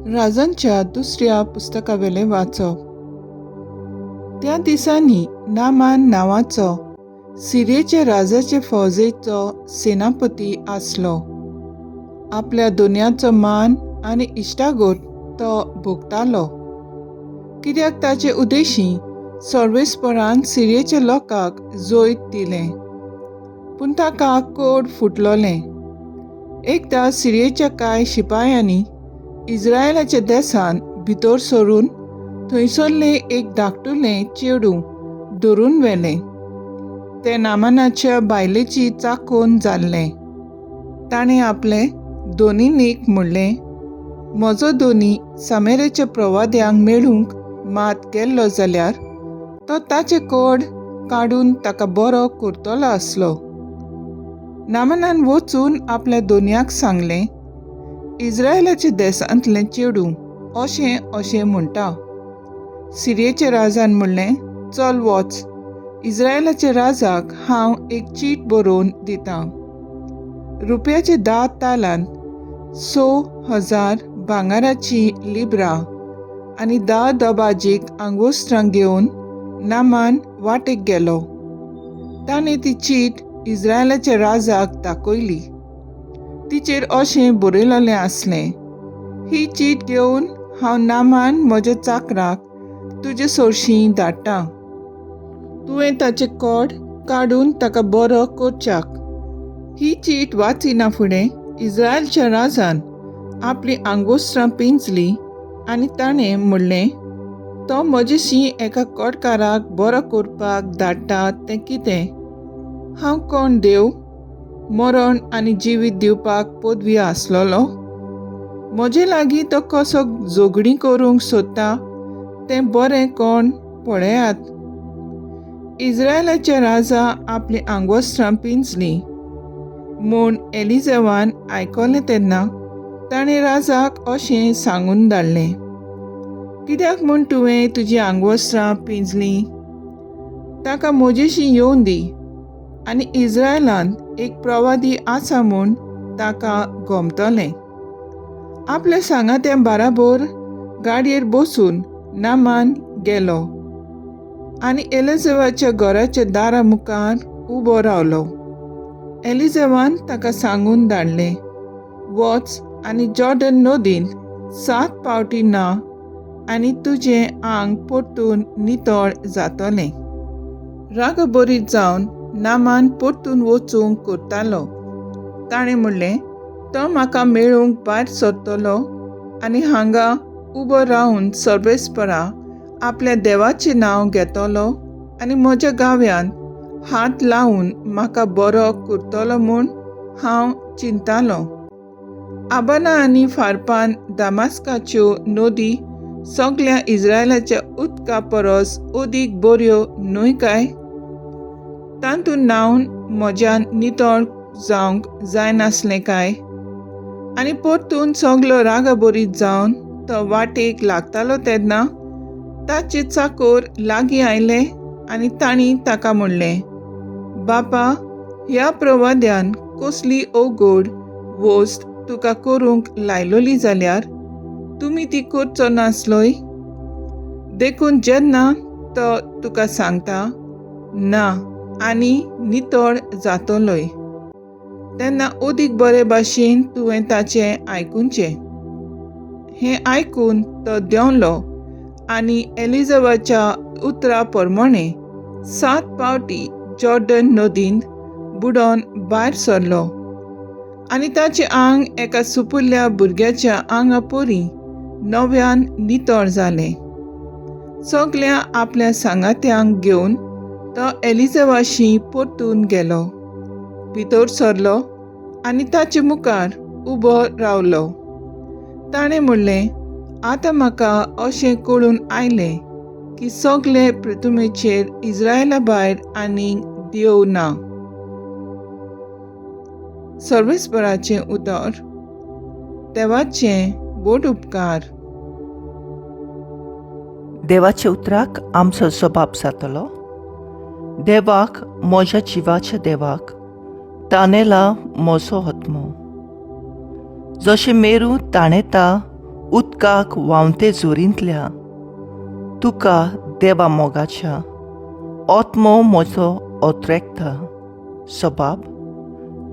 राजांच्या दुसऱ्या पुस्तकावेलें वाचप. त्या दिसांनी नामान नांवाचो सिरियेच्या राजाचे फौजेचो सेनापती आसलो. आपल्या दोनयाचो मान आनी इश्टागत तो भोगतालो, कित्याक ताचे उदेशीं सर्वेस्परान सिरियेच्या लोकांक जैत दिलें. पूण ताका कोड फुटलोलें. एकदां सिरियेच्या कांय शिपायांनी इस्रायलाच्या देसांत भितर सरून थंयसरलें एक धाकटुलें चेडूं धरून व्हेलें. तें नामानाच्या बायलेची चाकोन जाल्लें. ताणें आपले दोनीनीक म्हणलें, म्हजो दोनी सामेरेच्या प्रवाद्यांक मेळूंक मात गेल्लो जाल्यार तो ताचें कोड काडून ताका बरो करतलो आसलो. नामनान वचून आपल्या दोनयाक सांगलें, इस्रायलाच्या देसांतलें चेडूं अशें अशें म्हणटा. सिरियेच्या राजान म्हणलें, चल वच, इस्रायलाच्या राजाक हांव एक चीट बरोवन दितां. रुपयाचे 10 तालांत 6000 भांगराची लिब्रां आनी 10 दबाजीक आंगवस्त्रां घेवन नामान वाटेक गेलो. ताणें ती चीट इस्रायलाच्या राजाक दाखयली. तिचेर अशें बरयलेलें आसलें, ही चीट घेवन हांव नामान म्हज्या चाकराक तुजे सरशीं धाडटा. तुवें ताचें कोड काडून ताका बरो करच्याक. ही चीट वाचिना फुडें इस्रायलच्या राजान आपली आंगवस्त्रां पिंजली आनी ताणें म्हणलें, तो म्हजेशी एका कोडकाराक बरो करपाक धाडटा तें कितें? हांव कोण देव? मरण आनी जिवीत दिवपाक पदवी आसलेलो? म्हजे लागीं तो कसो झगडीं करूंक सोदता तें बरें कोण पळयात. इस्रायलाच्या राजा आपली आंगवस्त्रां पिंजलीं म्हूण एलिजेवान आयकलें तेन्ना ताणें राजाक अशें सांगून धाडलें, कित्याक म्हूण तुवें तुजीं आंगवस्त्रां पिंजलीं? ताका म्हजेशी येवन दी आनी इस्रायलांत एक प्रवादी आसा म्हूण ताका गमतलें. आपल्या सांगात्या बाराबोर गाडयेर बसून नामान गेलो आनी एलिजेवाच्या घराच्या दारा मुखार उबो रावलो. एलिजेवान ताका सांगून धाडलें, वच आनी जॉर्डन नदींत 7 पावटी ना आनी तुजें आंग परतून नितळ जातलें. रागबरीत जावन नामान परतून वचूंक करतालो. ताणें म्हणलें, तो म्हाका मेळूंक भायर सरतलो आनी हांगा उबो रावन सर्वेस्परा आपल्या देवाचें नांव घेतलो आनी म्हज्या गाव्यांत हात लावन म्हाका बरो करतलो म्हूण हांव चिंतालो. आबाना आनी फारपान दामास्काच्यो नदी सगल्या इस्रायलाच्या उदका परस अदीक बऱ्यो न्हय काय? तातूंत न्हावन म्हज्यान नितळ जावंक जायनासलें काय? आनी परतून सगलो रागाबरीत जावन तो वाटेक लागतालो तेन्ना ताचे चाकोर लागीं आयले आनी तांणी ताका म्हणलें, बापा, ह्या प्रवाद्यान कसली अवघड वस्त तुका करूंक लायलोली जाल्यार तुमी ती करचो नासलोय? देखून जेन्ना तो तुका सांगता ना आनी नितळ जातलोय तेन्ना अदीक बरे भाशेन तुवें ताचें आयकुचें. हें आयकून तो देंवलो आनी एलिजावाच्या उतरा प्रमाणें 7 पावटी जॉर्डन नदींत बुडोवन भायर सरलो आनी ताचें आंग एका सुपुल्ल्या भुरग्याच्या आंगा परी नव्यान नितळ जालें. सगल्या आपल्या सांगात्यांक घेवन तो एलिजावाशी परतून गेलो, भितर सरलो आनी ताचे मुखार उबो रावलो. ताणें म्हणलें, आतां म्हाका अशें कळून आयलें की सगले पृथुमेचेर इस्रायला भायर आनीक देव ना. सर्वेस्पराचें उतर. देवाचें व्हड उपकार. देवाच्या उतराक आमचो जबाब जातलो. देवाक, म्हज्या जिवाच्या देवाक तानेला म्हजो आत्मो. जशें मेरू ताणेता उदकाक व्हांवते जोरींतल्या तुका देवा मोगाच्या आत्मो म्हजो ओत्रेकता. सबाब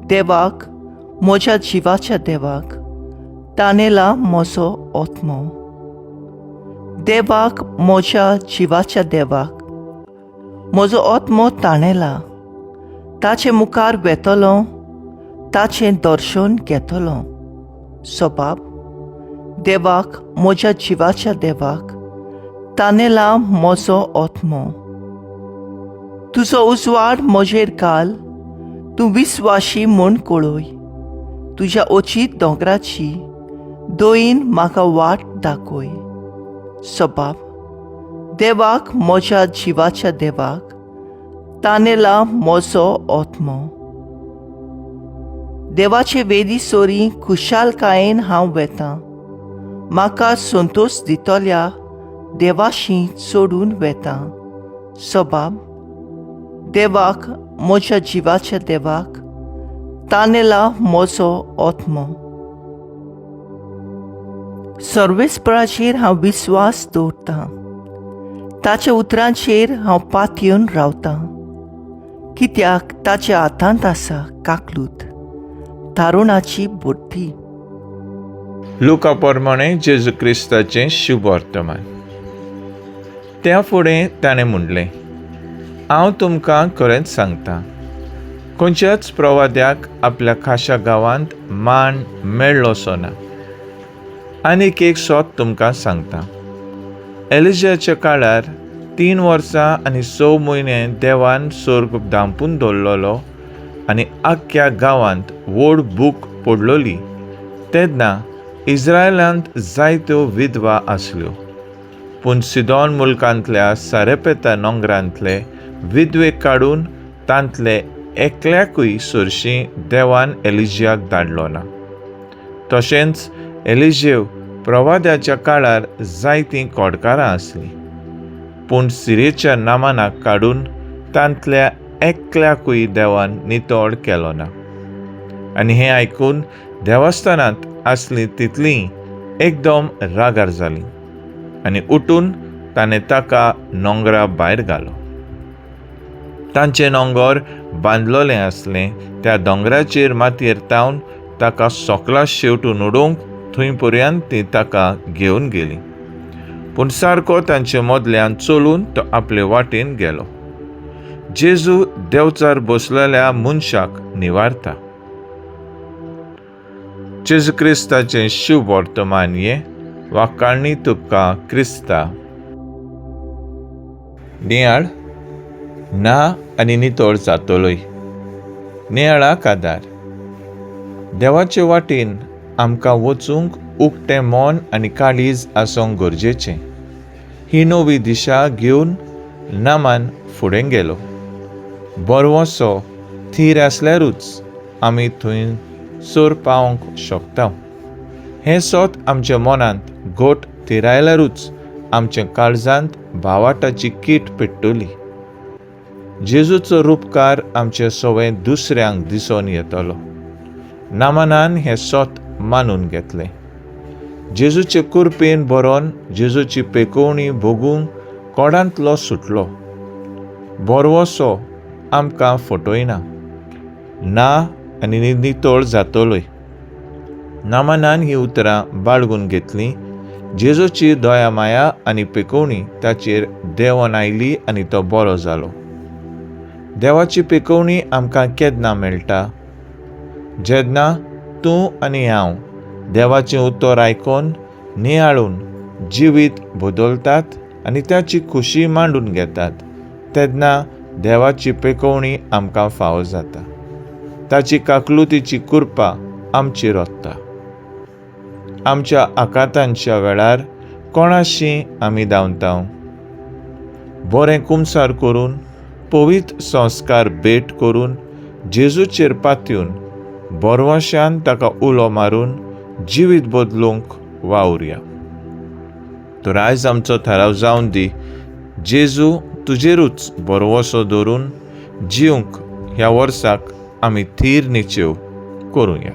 देवाक म्हज्या जिवाच्या देवाक तानेला म्हजो आत्मो. देवाक म्हज्या जिवाच्या देवाक म्हजो आत्मो ताणेला. ताचे मुखार वेतलो, ताचें दर्शन घेतलो. सबाब देवाक म्हज्या जिवाच्या देवाक तानेला म्हजो आत्मो. तुजो उजवाड म्हजेर घाल, तूं विस्वाशी म्हूण कळय. तुज्या अचीत दोंगराची दयेन म्हाका वाट दाखय. सबाब देवाक म्हज्या जिवाच्या देवाक तानेला म्हजो आत्मो. देवाचे वेदी सोरी खुशालकायेन हांव वेतां, म्हाका संतोश दितल्या देवाशी चडून वेतां. सबाब देवाक म्हज्या जिवाच्या देवाक तानेला म्हजो आत्मो. सर्वेस्पराचेर हांव विस्वास दवरतां, ताच्या उतरांचेर हांव पातयेवन रावतां. कित्याक ताच्या हातांत आसा काकलूत तारुणाची बुद्धी. लुका प्रमाणे जेजू क्रिस्ताचें शुभ वर्तमान. त्या फुडें ताणें म्हणलें, हांव तुमकां खरेंच सांगता, खंयच्याच प्रवाद्याक आपल्या खाशा गांवांत मान मेळ्ळोसो ना. आनीक एक सोद तुमकां सांगता, एलिजाच्या काळार 3 वर्सां आनी 6 म्हयने देवान सर्ग धांपून दवरलेलो आनी आख्ख्या गांवांत व्हड भूक पडलोली. तेन्ना इस्रायलांत जायत्यो विधवा आसल्यो, पूण सिदोन मुल्कांतल्या सारेपेता नोंगरांतले विधवेक काडून तांतले एकल्याकूय सरशीं देवान एलिजियाक धाडलो ना. तशेंच एलिजेव प्रवाद्याच्या काळार जायतीं कोडकारां आसलीं, पूण सिरेच्या नामानाक काडून तांतल्या एकल्याकूय देवान नितळ केलो ना. आनी हें आयकून देवस्थानांत आसलीं तितलीं एकदम रागार जालीं आनी उठून ताणें ताका नोंगरा भायर घालो. तांचें नोंगर बांदलोलें आसलें त्या दोंगराचेर मातयेर तावन ताका सोकला शेवटून उडोवंक थंय पर्यंत ती ताका घेवन गेली. पूण सारको तांचे मदल्यान चलून तो आपले वाटेन गेलो. जेजू देवचार बसलेल्या मनशाक निवारता. जेजू क्रिस्ताचें शुभ वर्तमान हें वाकाणी तुका क्रिस्ता. नियाळ ना आनी नितळ जातलोय. नियाळाक आदार. देवाचे वाटेन आमकां वचूंक उक्तें मन आनी काळीज आसूंक गरजेचें. ही नवी दिशा घेवन नामान फुडें गेलो. बरवसो थीर आसल्यारूच आमी थंय सर पावंक शकता. हें सोत आमच्या मनांत घट थिरायल्यारूच आमच्या काळजांत भावाटाची कीट पेट्टली. जेजूचो रुपकार आमचे सवय दुसऱ्यांक दिसून येतलो. नामानान हें सोत मानून घेतलें. जेजूचे कुरपेन बरोवन जेजूची पेकोवणी भोगूंक कोडांतलो सुटलो. बरवसो आमकां फटयना ना आनी नितळ जातलोय. नामानान ही उतरां बाळगून घेतलीं. जेजूची दया माया आनी पेकोवणी ताचेर देंवन आयली आनी तो बरो जालो. देवाची पेकोवणी आमकां केन्ना मेळटा? जेन्ना तूं आनी हांव देवाचें उतर आयकून नियाळून जिवीत बदलतात आनी ताची खुशी मांडून घेतात, तेन्ना देवाची पेकोवणी आमकां फावो जाता. ताची काकलुतीची कृपा आमची रोत्ता. आमच्या आकांतांच्या वेळार कोणाशी आमी धांवता? बरें कुमसार करून, पवित्र संस्कार भेट करून, जेजूचेर पातयेवन बरवशान ताका उलो मारून जिवीत बदलूंक वावुरया. तर आयज आमचो थाराव जावन दी, जेजू तुजेरूच बरवसो दवरून जिवंक ह्या वर्साक आमी थीर निचेव करुया.